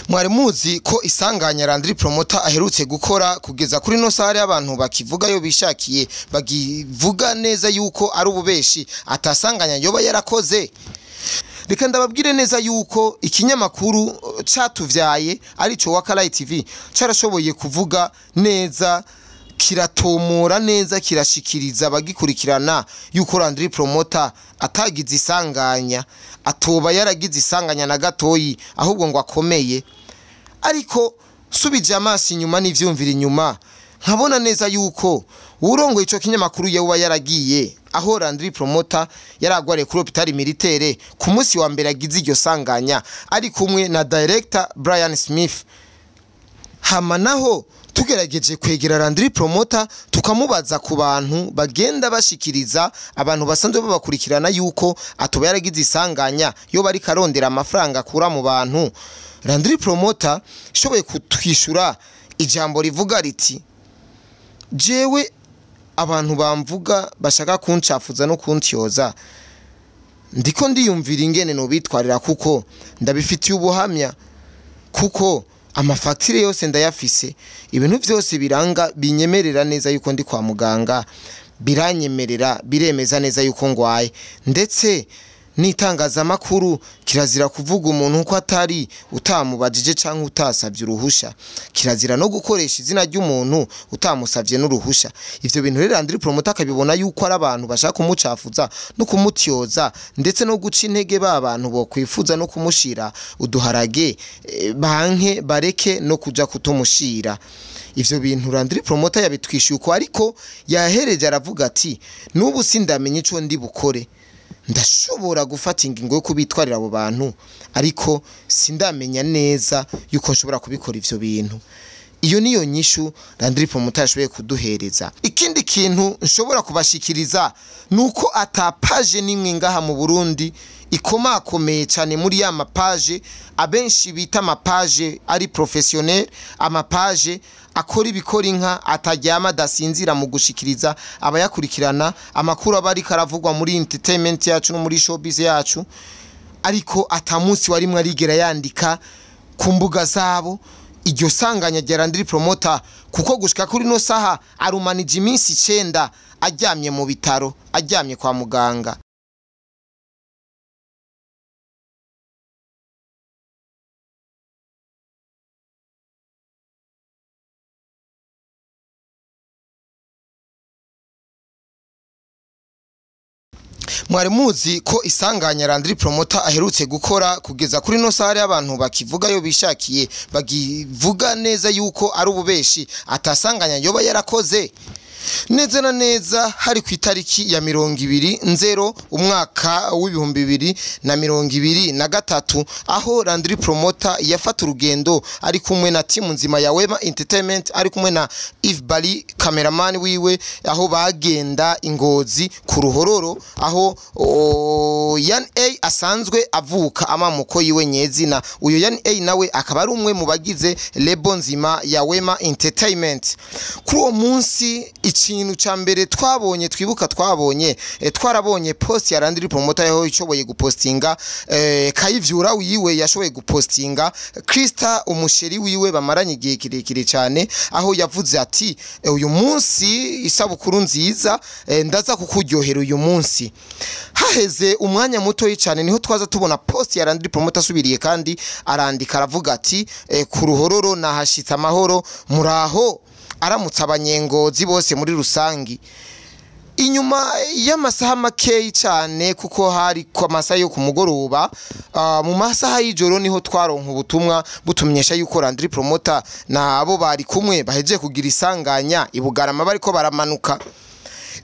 Mwari muzi ko isanganya Landry Promoter aherutse gukora kugeza kuri no sare abantu bakivuga yo bishakiye, bagivuga neza yuko ari ububeshi, atasanganya yoba yarakoze. Reka ndababwire neza yuko ikinyamakuru catuvyaye arico Wakalight TV carashoboye kuvuga neza, kiratomora neza, kirashikiriza abagikurikirana yuko Landry Promoter atagize isanganya, atoba yaragize isanganya na gatoyi, ahubwo ngo akomeye. Ariko subije amaso inyuma n'ivyumvira inyuma, nkabona neza yuko urongoye ico kinyamakuru yoba yaragiye aho Landry Promoter yaragwariye kuri hôpital militaire ku munsi wa mbere agize iryo sanganya, ari kumwe na director Brian Smith. Hama naho tugerageje kwegera Landry Promoter tukamubaza ku bantu bagenda bashikiriza abantu basanzwe babakurikirana yuko atoba yaragize isanganya yo bari karondera amafaranga akura mu bantu, Landry Promoter shoboye kutwishura ijambo rivuga riti: jewe abantu bamvuga bashaka kuncafuza no kuntyoza, ndiko ndiyumvira ingene no bitwarira, kuko ndabifitiye ubuhamya, kuko amafaktire yose ndayafise, ibintu vyose biranga binyemerera neza yuko ndi kwa muganga, biranyemerera biremeza neza yuko ngwaye. Ndetse n'itangazamakuru kirazira kuvuga umuntu uko atari utamubajije canke utasavye uruhusha, kirazira no gukoresha izina ry'umuntu utamusavye n'uruhusha. Ivyo bintu rero Landry Promoter akabibona yuko ari abantu bashaka kumucafuza no kumutyoza, ndetse no guca intege ba bantu bo kwifuza no kumushira uduharage, banke bareke no kuja kutumushira. Ivyo bintu Landry Promoter yabitwishuye uko, ariko yahereje aravuga ati: n'ubu sindamenye ico ndi bukore, ndashobora gufata ingingo yo kubitwarira abo bantu, ariko sindamenya neza yuko nshobora kubikora ivyo bintu. Iyo niyo nyishu Landry Promoter yashoboye kuduhereza. Ikindi kintu nshobora kubashikiriza nuko ata page nimwe ngaha mu Burundi ikomakomeye cyane muri ya mapage abenshi bita amapage ari professionnel, amapage akora ibikora inka, ataryama adasinzira mu gushikiriza abayakurikirana amakuru aba ariko aravugwa muri entertainment yacu no muri showbiz yacu, ariko atamunsi warimwe arigera yandika ku mbuga zabo iryo sanganya rya Landry Promoter, kuko gushika kuri no saha arumanije iminsi 9 aryamye mu bitaro, aryamye kwa muganga. Mwari muzi ko isanganya Landry Promoter aherutse gukora kugeza kuri no sare abantu bakivuga yo bishakiye, bagivuga neza yuko ari ububeshi, atasanganya yoba yarakoze. Neza na neza hari ku itariki ya 20 umwaka w'ibihumbi bibiri na mirongo ibiri na gatatu, aho Landry Promoter yafata urugendo ari kumwe na timu nzima ya Wema Entertainment, ari kumwe na Yves Bali cameraman wiwe, aho bagenda Ingozi ku Ruhororo, aho Yan A asanzwe avuka amamuko yiwe nyezina. Uyo Yan A nawe akaba ari umwe mu bagize lebo nzima ya Wema Entertainment. Kuri uwo munsi ikintu ca mbere twabonye twibuka twabonye, twarabonye post ya Landry Promoter yaho ishoboye gupostinga, kayivyura wiwe yashoboye gupostinga Krista umusheri wiwe bamaranye igihe kirekire cyane, aho yavuze ati: uyu munsi isabukuru nziza, ndaza kukuryohera uyu munsi. Haheze umwanya muto cyane niho twaza tubona post ya Landry Promoter asubiriye kandi arandika aravuga ati: ku Ruhororo nahashitse amahoro, muraho, aramutse abanyengozi bose muri rusangi. Inyuma y'amasaha makeyi cyane, kuko hari ku masaha yo kumugoroba, mu masaha y'ijoro niho twaronka ubutumwa butumyesha yuko Landry Promoter na abo bari kumwe bahejeje kugira isanganya i Bugarama bariko baramanuka.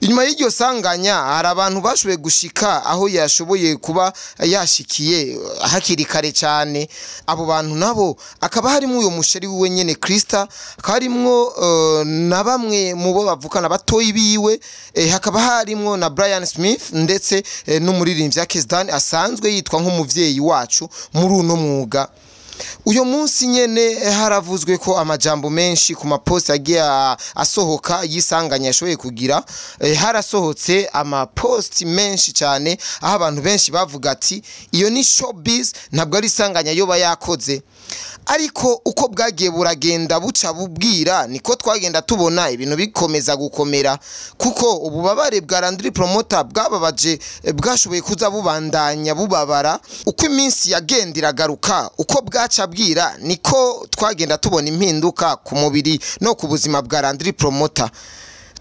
Inyuma y'iryo sanganya hari abantu bashoboye gushika aho yashoboye kuba yashikiye hakiri kare cyane. Abo bantu nabo akaba harimo uyo musheri wiwe nyene Krista, akaba harimwo na bamwe mu bo bavukana batoyi biwe, hakaba harimwo na Brian Smith ndetse n'umuririmbyi Akesdan asanzwe yitwa nk'umuvyeyi wacu muri uno mwuga. Uyo munsi nyene haravuzwe ko amajambo menshi ku mapost agiye asohoka yisanganya yashoboye kugira, harasohotse amapost menshi cyane aho abantu benshi bavuga ati iyo ni showbiz, ntabwo ari isanganya yoba yakoze. Ariko uko bwagiye buragenda buca bubwira, niko twagenda tubona ibintu bikomeza gukomera, kuko ububabare bwa Landry Promoter bwababaje, bwashoboye kuza bubandanya bubabara uko iminsi yagenda iragaruka. Uko bwaca bwira niko twagenda tubona impinduka ku mubiri no ku buzima bwa Landry Promoter.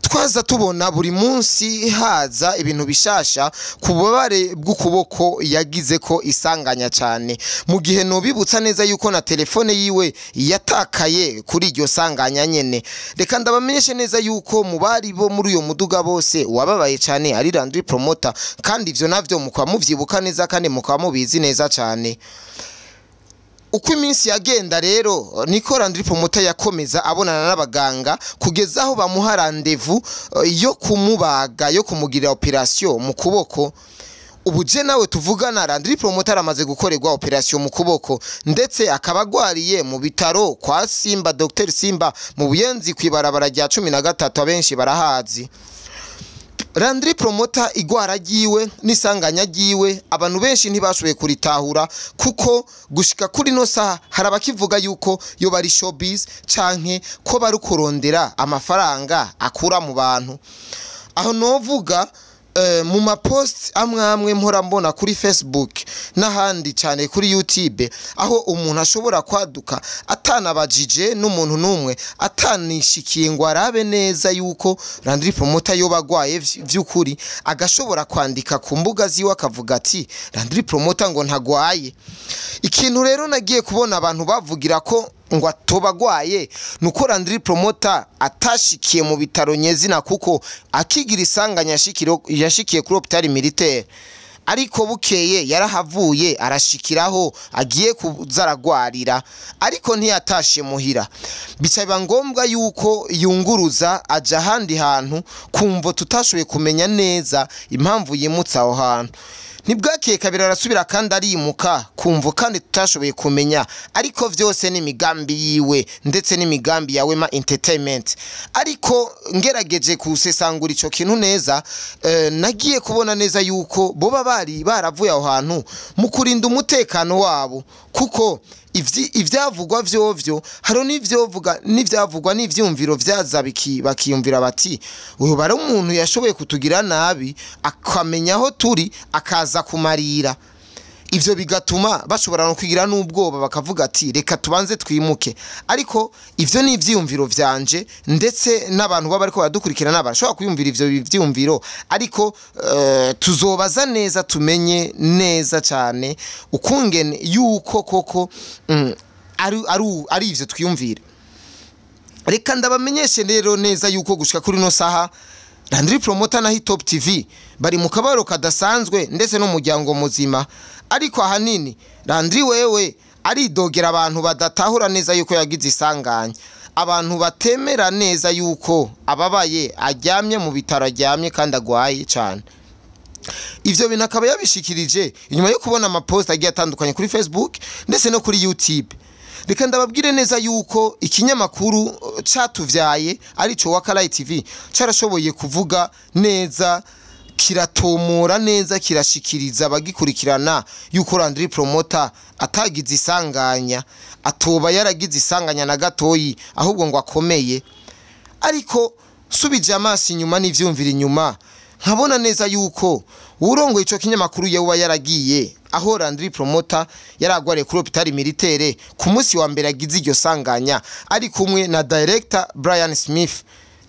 Twaza tubona buri munsi haza ibintu bishasha ku bubabare bw'ukuboko yagize ko isanganya cyane, mu gihe nobibutsa neza yuko na telefone yiwe yatakaye kuri iryo sanganya nyene. Reka ndabamenyeshe neza yuko mu bari bo muri uyo muduga bose wababaye cyane ari Landry Promoter, kandi ivyo navyo mukaba muvyibuka neza kandi mukaba mubizi neza cyane. Uko iminsi yagenda rero niko Landry Promoter yakomeza abonana n'abaganga kugeza aho bamuha rendez-vous yo kumubaga, yo kumugirira operation mu kuboko. Ubu je nawe tuvugana, Landry Promoter aramaze gukorerwa operation mu kuboko, ndetse akaba agwariye mu bitaro kwa Simba, Dr Simba, mu Buyenzi kwibarabara rya 13, abenshi barahazi. Landry Promoter igwara ryiwe n'isanganya ryiwe abantu benshi ntibashoboye kuritahura, kuko gushika kuri no saha hari abakivuga yuko yo bari showbiz canke ko bari kurondera amafaranga akura mu bantu. Aho novuga mu mapost amwe amwe mpora mbona kuri Facebook n'ahandi cyane kuri YouTube, aho umuntu ashobora kwaduka atanabajije n'umuntu n'umwe, atanishikiye ngo arabe neza yuko Landry Promoter yoba agwaye vy'ukuri, agashobora kwandika ku mbuga ziwe akavuga ati Landry Promoter ngo ntagwaye. Ikintu rero nagiye kubona abantu bavugira ko ngo atobagwaye nuko Landry Promoter atashikiye mu bitaro nyezina, kuko akigira isanganya yashikiye kuri hôpital militaire, ariko bukeye yarahavuye arashikiraho agiye kuzaragwarira, ariko ntiyatashe muhira. Bica biba ngombwa yuko yunguruza aja ahandi hantu, kumvo tutashoboye kumenya neza impamvu yimutse aho hantu. Ntibwakeye kabiri arasubira kandi arimuka, kumvo kandi tutashoboye kumenya, ariko vyose ni imigambi yiwe ndetse n'imigambi ya Wema Entertainment. Ariko ngerageje kusesangura ico kintu neza, nagiye kubona neza yuko boba bari baravuye aho hantu mu kurinda umutekano wabo, kuko ivyavugwa vyovyo hari n'ivyovuga n'ivyavugwa n'ivyumviro vyaza bakiyumvira bati uyu bari umuntu yashoboye kutugira nabi akamenya aho turi akaza kumarira. Ivyo bigatuma bashobora no kwigira n'ubwoba bakavuga ati reka tubanze twimuke. Ariko ivyo ni ivyiyumviro vyanje, ndetse n'abantu baba bariko baradukurikirana barashobora kwiyumvira ivyo vyiyumviro, ariko tuzobaza neza tumenye neza cyane ukungene yuko koko ari ivyo twiyumvira. Reka ndabamenyeshe rero neza yuko gushika kuri no saha Landry Promoter na Hitop TV bari mu kabaro kadasanzwe ndetse n'umuryango muzima. Ariko ahanini Landry wewe aridogera abantu badatahura neza yuko yagize isanganya, abantu batemera neza yuko ababaye aryamye mu bitaro, aryamye kandi agwaye cyane. Ivyo bintu akaba yabishikirije inyuma yo kubona amapost agiye atandukanye kuri Facebook ndetse no kuri YouTube. Reka ndababwire neza yuko ikinyamakuru catuvyaye arico Wakalight TV carashoboye kuvuga neza, kiratomora neza, kirashikiriza abagikurikirana yuko Landry Promoter atagize isanganya, atoba yaragize isanganya na gatoyi, ahubwo ngo akomeye. Ariko subije amaso inyuma n'ivyumvira inyuma, nkabona neza yuko urongoye ico kinyamakuru yoba yaragiye aho Landry Promoter yaragwariye kuri hôpital militaire ku munsi wa mbere agize iryo sanganya, ari kumwe na director Brian Smith.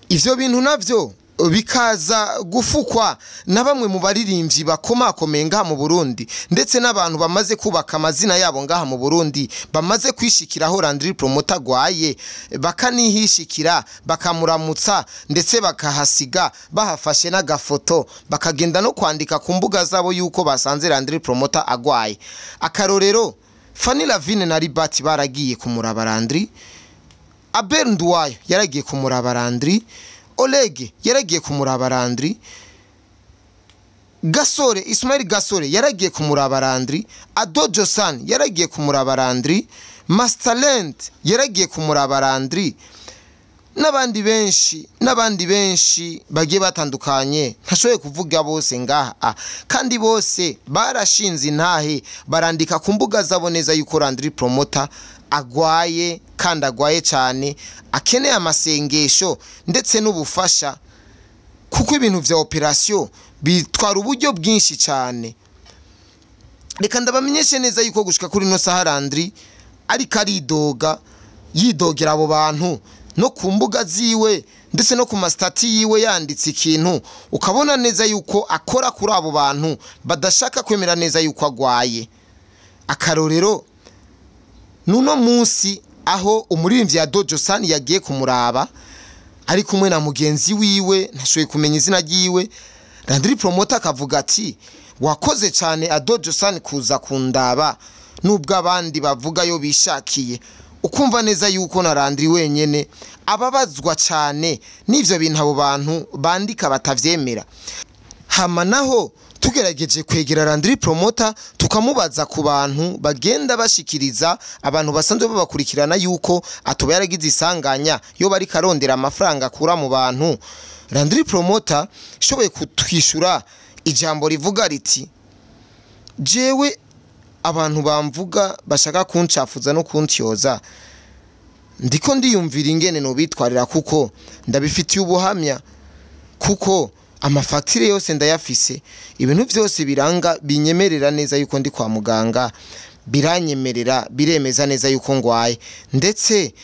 Ivyo bintu navyo bikaza gufukwa na bamwe mu baririmbyi bakomakomeye ngaha mu Burundi, ndetse n'abantu bamaze kubaka amazina yabo ngaha mu Burundi, bamaze kwishikiraho Landry Promoter agwaye, bakanihishikira, bakamuramutsa, ndetse bakahasiga bahafashe n'agafoto, bakagenda no kwandika ku mbuga zabo yuko basanze Landry Promoter agwaye. Akarorero, Fanny Lavine na Libati baragiye kumuraba Landry, Abel Nduwayo yaragiye kumuraba Landry, Oleg yaragiye kumuraba Landry, Gasore Ismail Gasore yaragiye kumuraba Landry, Adojo San yaragiye kumuraba Landry, Masterland yaragiye kumuraba Landry, n'abandi benshi n'abandi benshi bagiye batandukanye ntashoboye kuvuga bose ngaha, kandi bose barashinze intahe barandika ku mbuga zabo neza yuko Landry Promoter agwaye kandi agwaye cyane, akeneye amasengesho ndetse n'ubufasha, kuko ibintu vya operation bitwara uburyo bwinshi cyane. Reka ndabamenyeshe neza yuko gushika kuri no saha Landry ariko aridoga, yidogera abo bantu no ku mbuga ziwe ndetse no ku mastati yiwe yanditse ikintu, ukabona neza yuko akora kuri abo bantu badashaka kwemera neza yuko agwaye. Akarorero nuno munsi aho umuririmbyi ya Dojo San yagiye kumuraba ari kumwe na mugenzi wiwe, ntashoboye kumenya izina ryiwe, Landry Promoter akavuga ati wakoze cyane Adojo San kuza kundaba nubwo abandi bavuga yo bishakiye. Ukumva neza yuko na Landry wenyene ababazwa cyane n'ivyo bintu abo bantu bandika batavyemera. Hama naho tugerageje kwegera Landry Promoter tukamubaza ku bantu bagenda bashikiriza abantu basanzwe babakurikirana yuko atoba yaragize isanganya yo bari karondera amafaranga akura mu bantu, Landry Promoter shoboye kutwishura ijambo rivuga riti jewe abantu bamvuga bashaka kuncafuza no kuntyoza ndiko ndiyumvira ingene no bitwarira, kuko ndabifitiye ubuhamya, kuko amafaktire yose ndayafise, ibintu byose biranga binyemerera neza yuko ndi kwa muganga, biranyemerera biremeza neza yuko ngwaye, ndetse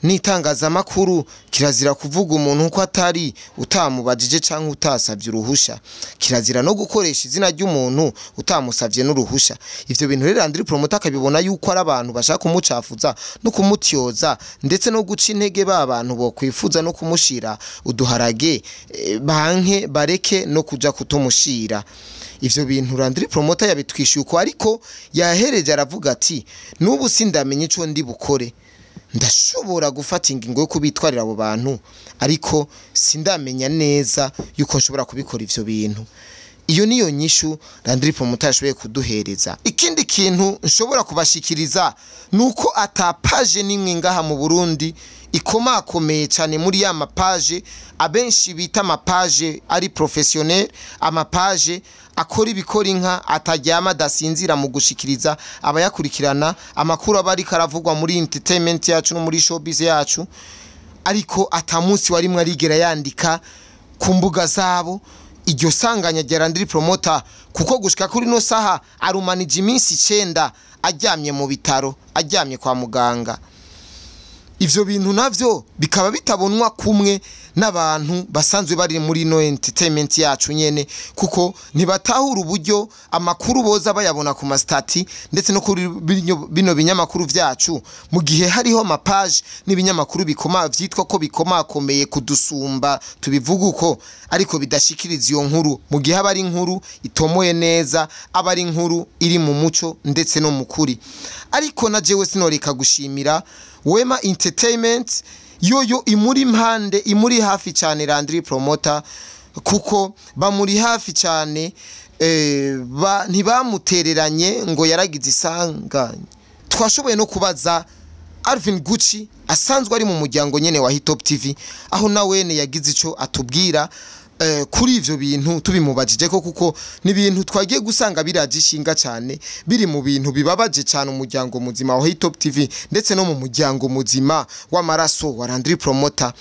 n'itangazamakuru kirazira kuvuga umuntu uko atari utamubajije canke utasavye uruhusha, kirazira no gukoresha izina ry'umuntu utamusavye n'uruhusha. Ivyo bintu rero Landry Promoter akabibona yuko ari abantu bashaka kumucafuza no kumutyoza ndetse no guca intege ba bantu bo kwifuza no kumushira uduharage, banke bareke no kuja kutumushira. Ivyo bintu Landry Promoter yabitwishuye uko, ariko yahereje aravuga ati nubu sindamenye ico ndi bukore, ndashobora gufata ingingo yo kubitwarira abo bantu ariko sindamenya neza yuko nshobora kubikora ivyo bintu. Iyo niyo nyishu Landry Promoter yashoboye kuduhereza. Ikindi kintu nshobora kubashikiriza nuko atapaje nimwe ngaha mu Burundi ikomakomeye cyane muri ya mapaje abenshi bita amapaje ari professionnel, amapaje akora ibikora inka ataryama adasinzira mu gushikiriza abayakurikirana amakuru aba ariko aravugwa muri entertainment yacu no muri showbiz yacu, ariko atamunsi warimwe arigera yandika ku mbuga zabo iryo sanganya rya Landry Promoter, kuko gushika kuri no saha arumanije iminsi 9 aryamye mu bitaro, aryamye kwa muganga. Ivyo bintu navyo bikaba bitabonwa kumwe n'abantu basanzwe bari muri no entertainment yacu nyene, kuko ntibatahura uburyo amakuru boza bayabona ku mastati ndetse no kuri bino binyamakuru vyacu, mu gihe hariho amapage n'ibinyamakuru bikoma vyitwa ko bikomakomeye kudusumba tubivuga uko, ariko bidashikiriza iyo nkuru, mu gihe aba ari inkuru itomoye neza, aba ari inkuru iri mu muco ndetse no mu kuri. Ariko na jewe sinoreka gushimira Wema Entertainment yoyo imuri impande, imuri hafi cyane Landry Promoter, kuko bamuri hafi cyane, ntibamutereranye ngo yaragize isanganya. Twashoboye no kubaza Alvin Gucci asanzwe ari mu muryango nyene wa Hitop TV, aho nawene yagize ico atubwira kuri ivyo bintu tubimubajije ko, kuko ni ibintu twagiye gusanga biragishinga cyane, biri mu bintu bibabaje cyane umuryango muzima wa Hitop TV ndetse no mu muryango muzima w'amaraso wa Landry Promoter.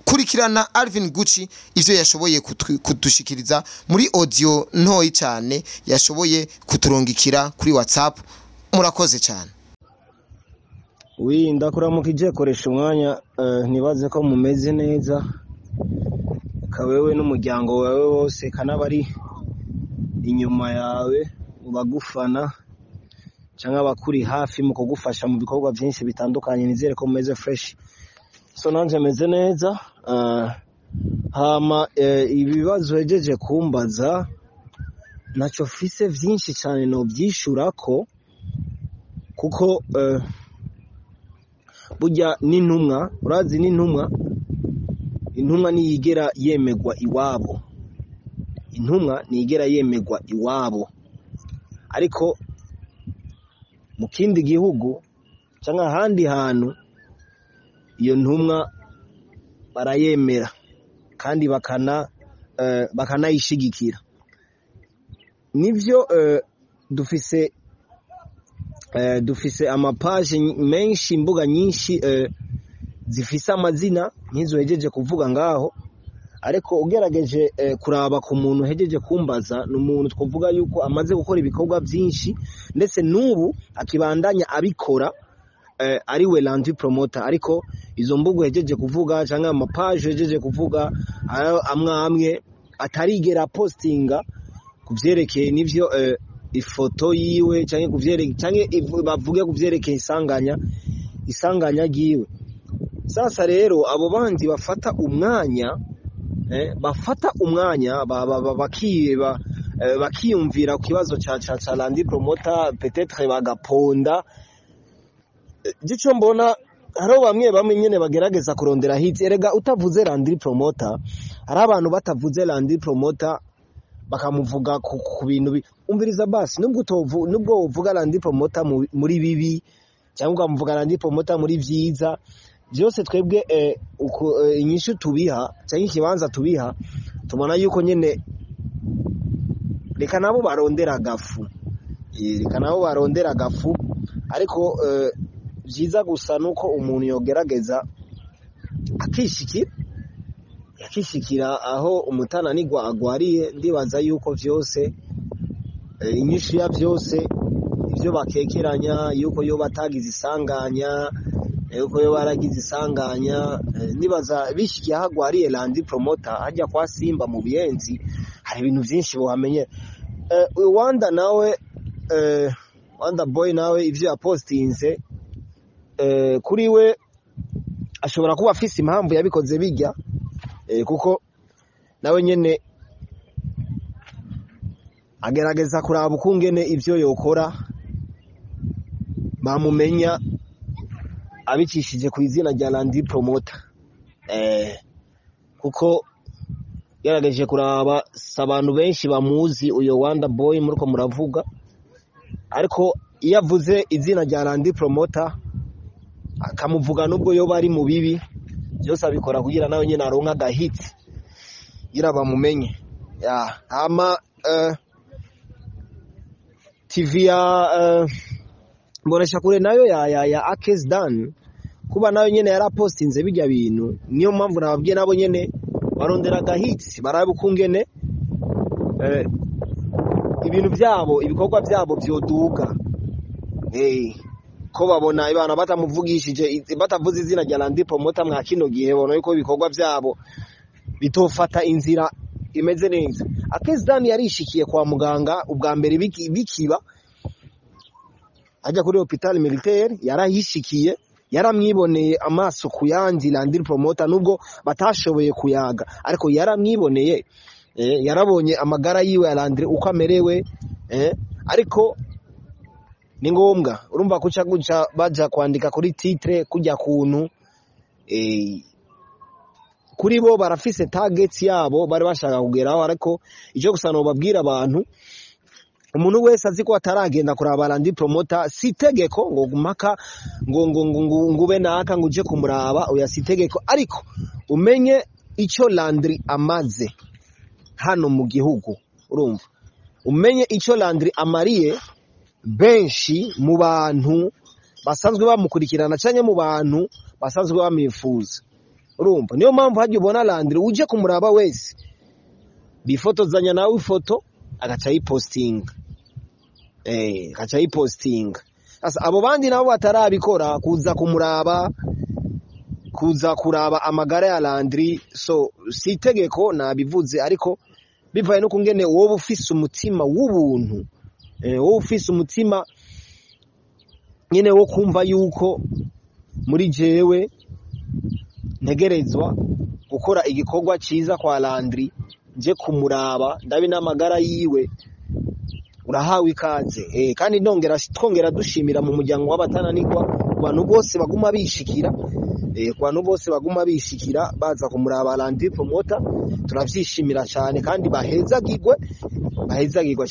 Kurikirana Alvin Gucci ivyo yashoboye kudushikiriza muri audio ntoyi cyane yashoboye kuturungikira kuri WhatsApp. Murakoze cyane. Wi ndakuramukije, koresha umwanya, nibaze ko mumeze neza kawewe n'umuryango wawe wose kanabari inyuma yawe ubagufana cyangwa abakuri hafi mu kugufasha mu bikorwa byinshi bitandukanye. Nizere ko mumeze fresh. So nanje meze neza. Hama ibibazo hejeje kumbaza naco fise vyinshi cyane no byishurako, kuko burya n'intumwa, urazi n'intumwa, intumwa niyigera yemegwa iwabo, intumwa niyigera yemegwa iwabo, ariko mu kindi gihugu cyangwa ahandi hantu iyo ntumwa barayemera kandi bakanayishigikira. Nivyo dufise Dufise amapaje menshi, imbuga nyinshi zifise amazina nk'izo hejeje kuvuga ngaho. Ariko ugerageje kuraba ku muntu hejeje kumbaza, ni umuntu twavuga yuko amaze gukora ibikorwa byinshi, ndetse n'ubu akibandanya abikora, ari we Landry Promoter. Ariko izo mbuga hejeje kuvuga cyangwa amapaje hejeje kuvuga, amwe amwe atarigera postinga kuvyerekeye n'ivyo ifoto yiwe, canke kuvyerekeye, canke bavuge kuvyerekeye isanganya ryiwe. Sasa rero abo bandi bafata umwanya, bafata umwanya bakiba, bakiyumvira ku kibazo ca Landry Promoter, peut-être bagaponda. Gico mbona hariho bamwe bamwe nyene bagerageza kurondera hits. Erega utavuze Landry Promoter, hari abantu batavuze Landry Promoter bakamuvuga ku bintu. Umviriza basi, nubwo utovu, nubwo uvuga Landry Promoter muri bibi cyangwa ukamuvuga Landry Promoter muri vyiza, byose twebwe uko, inyishu tubiha cyangwa ikibanza tubiha, tubona yuko nyene reka nabo barondera agafu. Reka nabo barondera agafu. Ariko vyiza gusa nuko umuntu yogerageza akishikira aho umutananirwa agwariye. Ndibaza yuko vyose, inyishu ya vyose ivyo bakekeranya yuko yo batagize isanganya, yuko yo baragize isanganya, nibaza bishikiye aho agwariye Landry Promoter, hajya kwa Simba mu Buyenzi, hari ibintu vyinshi bohamenye. Wanda nawe, Wanda Boy nawe, ivyo yapostinze, kuri we ashobora kuba afise impamvu yabikoze bijya, kuko nawe nyene agerageza kuraba ukungene ivyo yokora bamumenya abicishije ku izina rya Landry Promoter, kuko yarageje kuraba si abantu benshi bamuzi uyo Wanda Boy muriko muravuga. Ariko iyo avuze izina rya Landry Promoter akamuvuga, nubwo yoba ari mu bibi, byose abikora kugira nawe nyene aronka agahitsi, kugira bamumenye ya. Hama TV ya Mboneshakure nayo ya Akes Dan, kuba nayo nyene yarapostinze bijya bintu, niyo mpamvu nababwiye nabo nyene barondera agahitsi, barabe ukungene ibintu byabo, ibikorwa byabo vyoduga, ko babona ibana batamuvugishije, batavuze izina rya Landry Promoter mwa kino gihe, bona yuko ibikorwa byabo bitofata inzira imeze neza. Akes Dan yarishikiye kwa muganga ubwa mbere bikiba, ajya kuri hôpital militaire, yarahishikiye, yaramwiboneye amaso ku yandi Landry Promoter, nubwo batashoboye kuyaga, ariko yaramwiboneye, yarabonye amagara yiwe ya Landry uko amerewe, ariko ni ngombwa urumva kuca guca baja kwandika kuri titre kujya kuntu, kuri bo barafise targets yabo bari bashaka kugeraho. Ariko icyo gusa no babwira abantu, umuntu wese azi ko ataragenda kuraba Landry Promoter, si itegeko ngo mpaka ngo ngube naka ngo uje kumuraba. Oya, si itegeko, ariko umenye icyo Landry amaze hano mu gihugu. Urumva, umenye icyo Landry amariye benshi mu bantu basanzwe bamukurikirana cyangwa mu bantu basanzwe bamwifuza. Urumva, niyo mpamvu hajya ubona Landry uje kumuraba wese bifotozanya nawe ifoto, agaca yipostinga, agaca yipostinga. Sasa abo bandi nabo batarabikora kuza kumuraba, kuza kuraba amagara ya Landry, so si itegeko nabivuze, ariko bivaye no kungene wowe ufise umutima w'ubuntu, wowe ufise umutima nyene wo kumva yuko muri jewe ntegerezwa gukora igikorwa ciza kwa Landry, nje kumuraba ndabe n'amagara yiwe, urahawe ikaze. Kandi ndongera twongera dushimira mu muryango w'abatananirwa ku bantu bose baguma bishikira, ku bantu bose baguma bishikira baza kumuraba Landry Promoter, turavyishimira cyane kandi bahezagirwe, bahezagirwe.